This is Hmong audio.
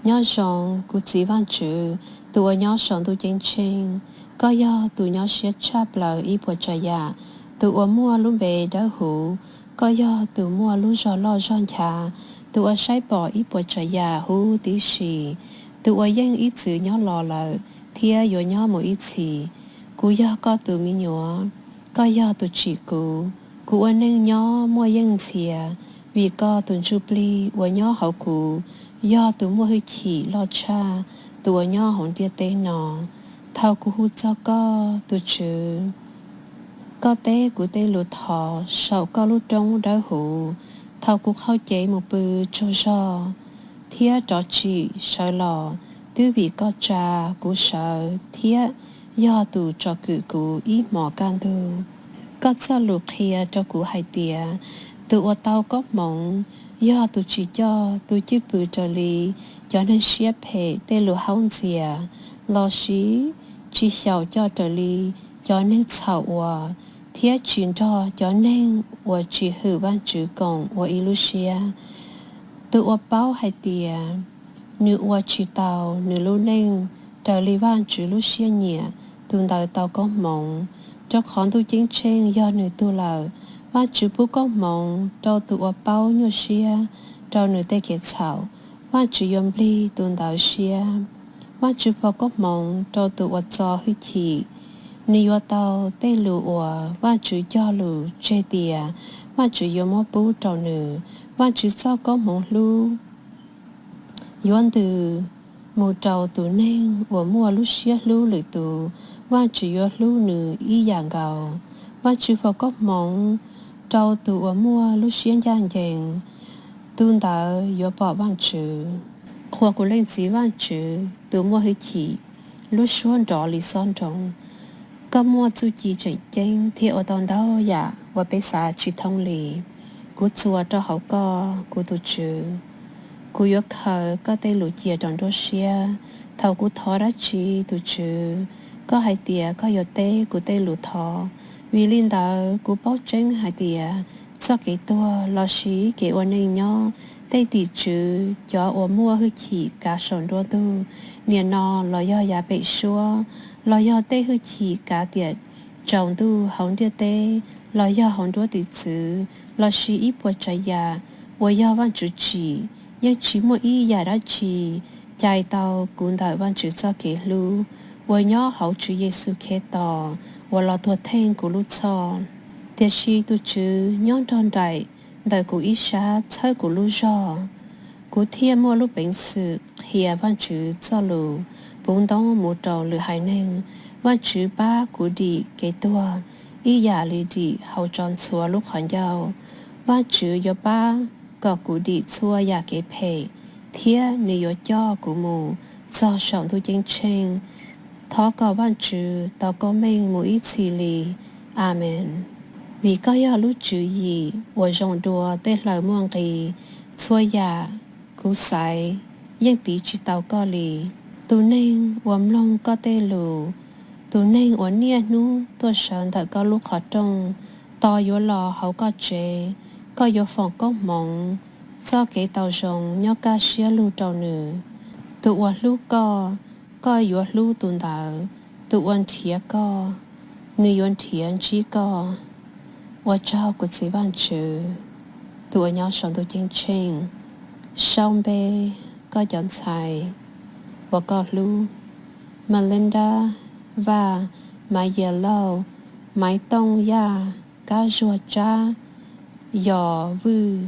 Nyob zoo, kuv Txiv Vajtswv, tus uas nyob saum ntuj ceeb tsheej. Koj yog tus nyob siab tshaj plaws ib puas tsav yam, tus uas muaj lub npe dawb huv. Koj yog tus muaj lub zog loj zog nchav, tus uas saib pom ib puas tsav yam huv tib si, tus uas yeej ib txwm nyob los lawm thiab yuav nyob mus ib txhis. Kuv yog koj tus me nyuam, koj yog tus tsim kuv. Kuv ua neej nyob muaj yeej ntxhias, vim koj tus ntsuj plig uas nyob hauv kuv yog tus muaj hwj chim loj tshaj tus uas nyob hauv ntiaj teb no. Thaum kuv hu txog koj, tus Tswv, koj teb kuv tej lus thov saum koj lub roob dawb huv. Thaum kuv qhau cev mus pw tsaug zog thiab rov tsim sawv los, twb vim koj tsa kuv sawv thiab yog tus tsom kwm kuv ib hmos kaj ntug. Koj txoj lus qhia rau kuv hais tias, tus uas tau koob hmoov yog tus tsis coj tus cwj pwm raws li cov neeg siab phem tej lus haub ntxias, lossis tsis xyaum coj raws li cov neeg txhaum ua, thiab tsis nrog cov neeg uas tsis hwm Vajtswv koom ua ib lub siab. Tus uas paub hais tias nws ua tsis tau nws lub neej raws li Vajtswv lub siab nyiam, tus ntawd tau koob hmoov, rau qhov ntuj ceeb tsheej yog nws tug lawm. Vajtswv pub koob hmoov rau tus uas paub nyuaj siab rau nws tej kev txhaum. Vajtswv yuav nplig tus ntawd siab. Vajtswv foom koob hmoov rau tus uas txo hwj chim, nws yuav tau tej lus uas Vajtswv cog lus tseg tias Vajtswv yuav muab pub rau nws. Vajtswv txoj koob hmoov hlub yuav ntws mus rau tus neeg uas muaj lub siab hlub lwm tus, Vajtswv yuav hlub nws ib yam nkaus. Vajtswv foom koob hmoov rau tus uas muaj lub siab ncaj ncees, tus ntawd yuav pom Vajtswv. Qhuas kuv Leej Txiv Vajtswv tus muaj hwj chim, lub suab nrov li xob nroo. Koj muaj txuj ci tseem ceeb thiab ua tau ntau yam uas peb xav tsis thoob li. Kuv txuas rau hauv koj, kuv tus Tswv. Kuv yuav khaws koj tej lus cia rau nruab siab. Thaum kuv thov dab tsi, tus Tswv, koj hais tias koj yuav teb kuv tej lus thov. Vim li ntawd, kuv paub tseeb hais tias txoj kev tuag lossis kev ua neej nyob, tej tim tswv cov uas muaj hwj chim kav saum nruab ntug, nim no los yog yav pem suab, los yog tej hwj chim kav tiam tsaus ntuj hauv ntiaj teb, los yog hauv nruab tim txwv, lossis ib puas tsav yam uas yog Vajtswv tsim, yeej tsis muaj ib yam dab tsi cais tau kuv ntawm Vajtswv txoj kev hlub uas nyob hauv Tswv Yexus Khetos uas los tuag theej kuv lub txhoj. Tiam sis tus Tswv nyob nrog nraim ntawm kuv ib sab txhawb kuv lub zog, kuv thiaj muaj lub peev xwm qhia Vajtswv txoj lus puv ntoob mus rau lwm haiv neeg. Vajtswv pab kuv dim kev tuag ib yam li dim hauv tso ntxhuav lub qhov ncauj. Vajtswv yuav pab kom kuv dim txhua yam kev phem, thiab nws yuav coj kuv mus txog saum ntuj ceeb tsheej. Thov kom Vajtswv tau koob meej mus ib txhis li. Amees. Vim koj yog lub tswv yim uas zoo dua tej hlaws muaj nqis, txhua yam kuv xaiv yeej piv tsis tau koj li. Tus neeg uas mloog koj tej lus, tus neeg uas niaj hnub tuaj sawv ntawm koj lub qhov rooj, tos yuav los hauv koj tsev. Koj yuav foom koob hmoov, txoj kev tau zoo nyob kaj siab lug rau nws. Tus uas hlub koj, koj yuav hlub tus ntawd. Tus uas nrhiav koj, nws yuav nrhiav ntsib koj. Ua tsaug kuv Txiv Vajtswv, tus uas nyob saum ntuj ceeb tsheej, sau npe koj cov ntxhais uas koj hlub: Melinda Vaj, Maiv Yia Lauj, Maiv Tooj Yaj, Kab Zuag Tsab, Yos Vwj,